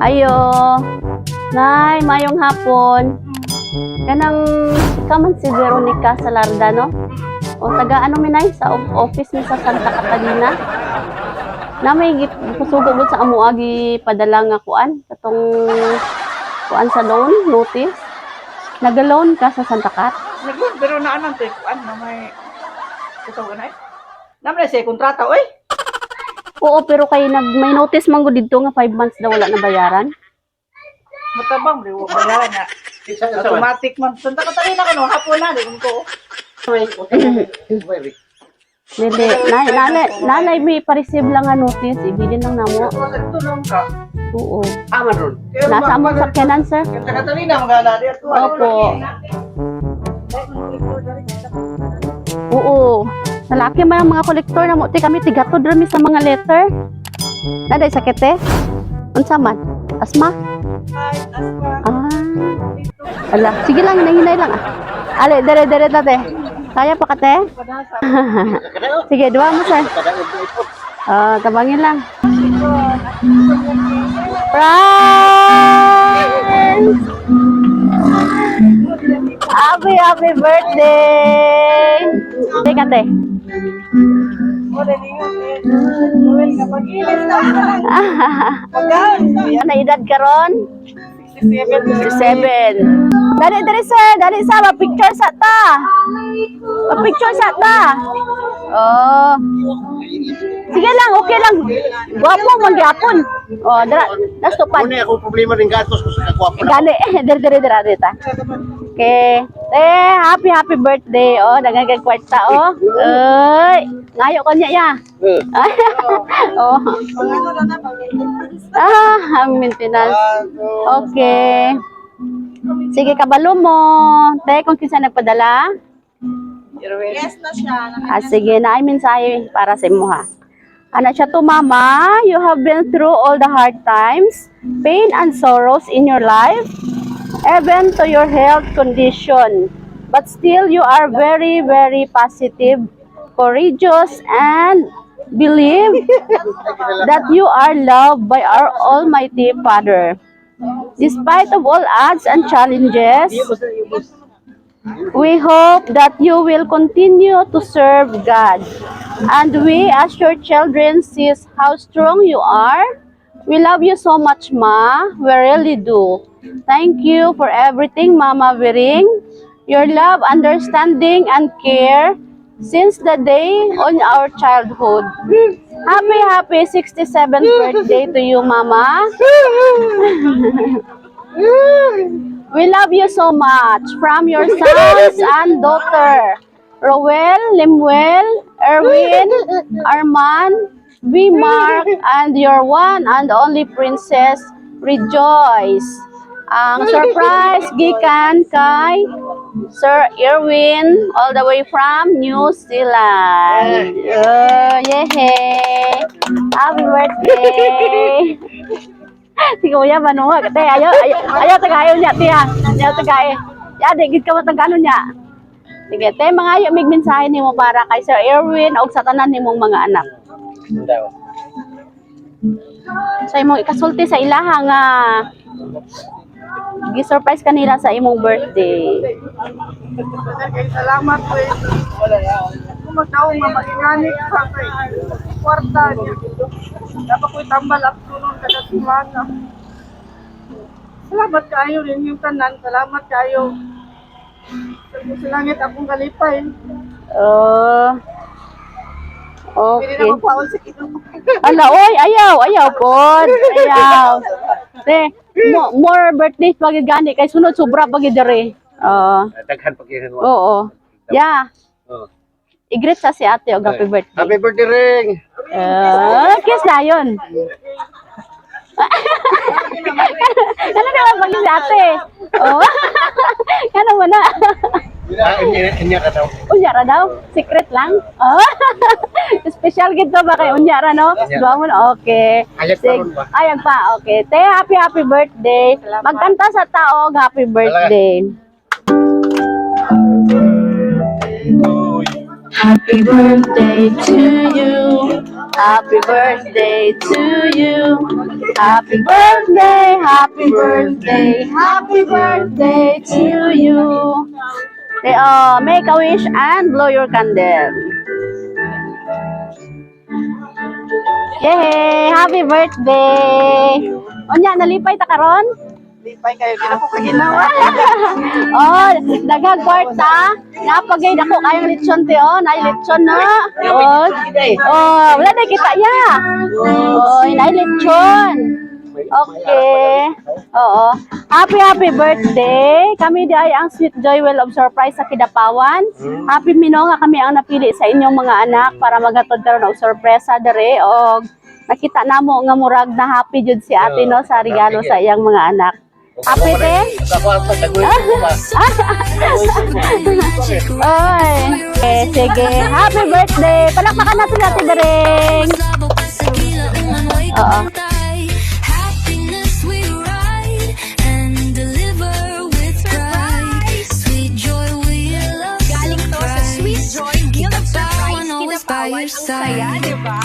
Ayo. Nay, mayong hapon. Kanang ikaw man si Veronica Salarda, no? O taga ano mi, nay, sa office mi sa Santa Catalina. Na may pasugo gud sa amo agi padala nga kuan katong kuan sa loan notice. Naga-loan ka sa Santa Cat? Nagloan pero naanan to kuan na may ikaw na eh. Naman siya kontrata oy. Oo, pero kay nag may notice man gud didto nga 5 months daw wala na bayaran. Matabang di wa bayaran na. Automatic man. Santa Catalina ko no hapon na di ko. Dili, nay, nanay, nanay may pa-receive lang nga notice, ibilin lang namo. Ito lang ka. Oo. Aman ron. Nasa among sakyanan, sir. Santa Catalina mga di ato. Opo. Oo. Nalaki man ang mga kolektor na mo. Ti kami tigatod rami sa mga letter. Naday sakit eh. Unsa man? Asma? Ay, asma. Ah. Ala, sige lang, hinay-hinay lang ah. Ale, dere dere tate. Kaya pa ka, te? Sige, duwa mo, sir. Ah, tabangin lang. Surprise! Happy, happy birthday! Teka, te. Mo dali nga pag-ilis na. Pagkaon. Ano edad karon? 67. 67. Dali, dali, sir. Dali sa, ma-picture sa ta. Ma-picture sa ta. Oh. Sige lang, okay lang. Gwapo man gyapon. Oh, dara, nastupad. Muna akong problema rin gatos ko sa kagwapo na. Gani, dere dere dere dere ta. Okay. Eh, happy happy birthday. Oh, daghang kag kwarta oh. Oy, ngayo ko niya ya. Oh. Pang ano lang na, pang maintenance. Ah, ang maintenance. Okay. Sige, kabalo mo. Te, kung kinsa nagpadala? Yes na siya. Ah, sige, na ay mensahe para sa imo ha. Ana siya to, Mama, you have been through all the hard times, pain and sorrows in your life, even to your health condition. But still, you are very, very positive, courageous, and believe that you are loved by our Almighty Father. Despite of all odds and challenges, we hope that you will continue to serve God. And we, as your children, sees how strong you are. We love you so much, Ma. We really do. Thank you for everything, Mama Viring. Your love, understanding, and care since the day on our childhood. Happy, happy 67th birthday to you, Mama. We love you so much. From your sons and daughter, Roel, Lemuel, Erwin, Arman, V. Mark, and your one and only princess, Rejoice. Ang surprise gikan kay Sir Erwin all the way from New Zealand. Oh, yay! Happy birthday! Si Kuya manuha. Te, ayaw, ayaw, ayaw tagayo niya, te ha. Ayaw tagayo. Ya, di, gid ka matagano niya. Sige, te, mga mig mensahe nimo para kay Sir Erwin o sa tanan nimong mga anak. Daw. Sa imong ikasulti sa ilaha nga gi-surprise kanila sa imong birthday. Kay salamat po eh. Kung magtaong nga mag-inganik sa kay kwarta niya. Dapat ko'y tambal at tulong kada semana. Salamat kayo rin yung tanan. Salamat kayo. Sa langit akong kalipay. Oh. Pwede Okay. na magpaon sa Ginoo. Ala, oy, ayaw, ayaw pod. Ayaw. Te, more birthdays pag gani kay sunod sobra pag diri. Oo. Daghan pag yun. Oo. Yeah. Oh. I-greet sa si ate og happy birthday. Happy birthday, Ring! Kiss na yun. Ano naman pag si ate? Oh. Ano mo na? Ah, inya ka daw. Unya ra daw. Secret lang. Oh. Special gid to ba kay unya ra, no? Unya. Duha mo na. Okay. Ayag pa ron ba? Ayag pa. Okay. Te, happy happy birthday. Magkanta sa taog happy birthday. Happy birthday to you. Happy birthday to you. Happy birthday, happy birthday, happy birthday to you. Okay, oh, make a wish and blow your candle. Yay! Happy birthday! Unya, nalipay ta karon? Lipay kayo, di na ko kaginawa. Oh, daghang kwarta. Napagay dako kayong lechon te oh, naay lechon na. Oh, oh, wala na kita ya. Oh, naay lechon. Okay. Oo. Happy, happy birthday. Kami di ay ang Sweet Joy Well of Surprise sa Kidapawan. Happy mi no nga kami ang napili sa inyong mga anak para maghatod karon og sorpresa dere og nakita namo nga murag na happy jud si ate no sa regalo sa iyang mga anak. Happy te? Oy. Okay, sige. Happy birthday. Palakpakan natin natin Bereng. Oo. Happiness we ride and deliver with pride. Sweet joy we love. Galing to sa Sweet Joy Guild of Surprise Always by Kidapawan. your Ang saya, side. di ba?